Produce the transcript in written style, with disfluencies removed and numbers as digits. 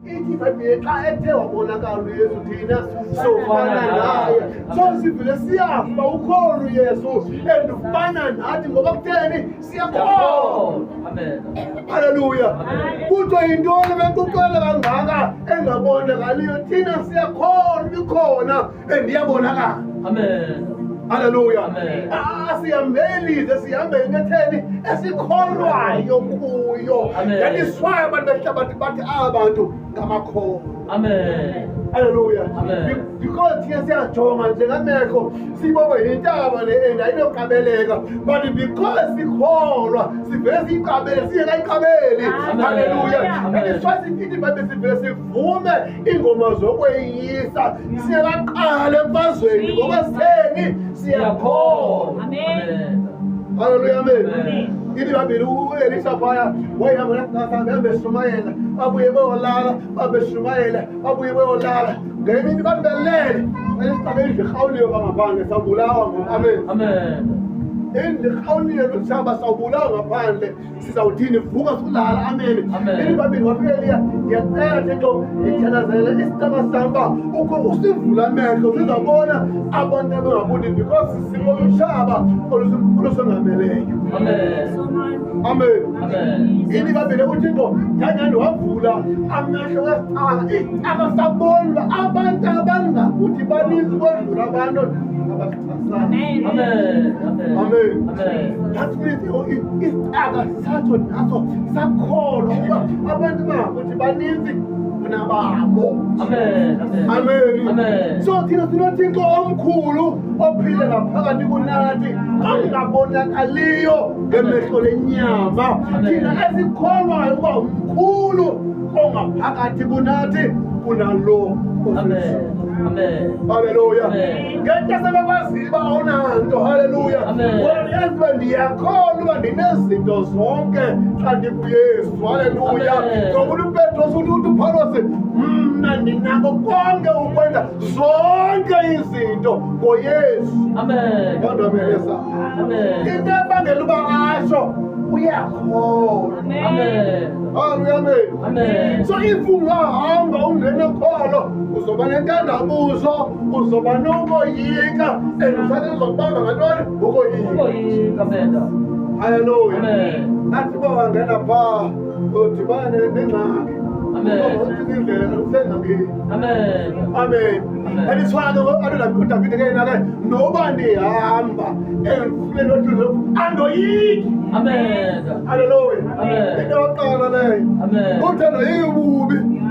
Ithi iBhayibhile xa ethe wabonakala uYesu thina sofana naye. So sivele siyafa ukhona uYesu and ufana nathi ngoba kutheni siyakholwa. Amen. Haleluya. Kuthiwa yintoni benkuxela kangaka engabonakaliyo thina siyakholwa ikhona and iyabonakala. Amen. Haleluya. Amen. Asihambeli ze sihambe into etheni esikholwayo kuyo. Amen. That is why abantu behlabathi bathi aba bantu ngamakholwa. Amen. Haleluya. Amen. Because thina siyajonga njengamehlo sibonge yintaba le and ayinoqabeleka but because sikholwa sivele siyiqabele singekayiqabeli. Amen. Haleluya. Amen. That is why sithi babe sivele sivume iingoma zokweyisa singekaqala emfazweni ngoba sitheni siyakholwa. Amen. Haleluya, amen. Amen. Ithi babili u-Elisa phaya wayehamba hambe eshumayela babuye bayolala babeshumayela babuye bayolala ngemini bantu belele elisa indlu irhawuliwe bangaphandle sawubulawa ngoku amen. Amen. Indlu irhawuliwe lutshaba sawubulawa ngaphandle sizawuthini vuka sulala amen. Amen. Ithi babili wathi uEliya ndiyacela Thixo ndithandazele isicaba sam uba ukho usivula amehlo sizawubona abantu abangaboni because sibolutshaba olusongameleyo. Amen. Amen. Amen. Yini babili uThixo nyanyani wavula amehlo wesicaka isicaka sabona abantu abangakuthi baninzi kwedlula abantu abasichasayo. Amen. Amen. Amen. Amen. That means isicaka satsho naso sakholwa ukuba abantu bangakuthi baninzi kunababo. Amen. Amen. Amen. Amen. So thina sinoThixo omkhulu ophile ngaphakathi kunathi ongabonakaliyo ngemehlo lenyama. Amen. Thina esikholwayo ukuba umkhulu ongaphakathi kunathi kunalo Amen. Amen. Haleluya. Amen. Ngento sebekwaziyo uba awunanto. Haleluya. Amen. Wena yazi uba ndiyakholwa uba ndinezinto zonke xa ndikuYesu. Haleluya. Amen. Ngoba uPetros uthi uthi uPawulos mna ndinako konke ukwenza zonke izinto ngoYesu. Amen. Ngondomeleza. Amen. Into ebangela uba asho uyakholwa. Amen. Haleluya. Amen. Amen. So if ungahamba ungenakholo uzoba nentandabuzo uzoba nokoyika and usathi uzokubamba ngantoni ukoyika. Ukoyika, amen. Haleluya. Amen. Athi uba wangena phaa udibane nengxaki. Amen. Uba indlela usengxakini. Amen. Amen. Amen. That is why ke uDavide ke yena ke noba ndihamba emfuleni othulile andoyiki. Amen. Haleluya. Amen. Into yokuqala leyo. Amen. Uthando yibubi.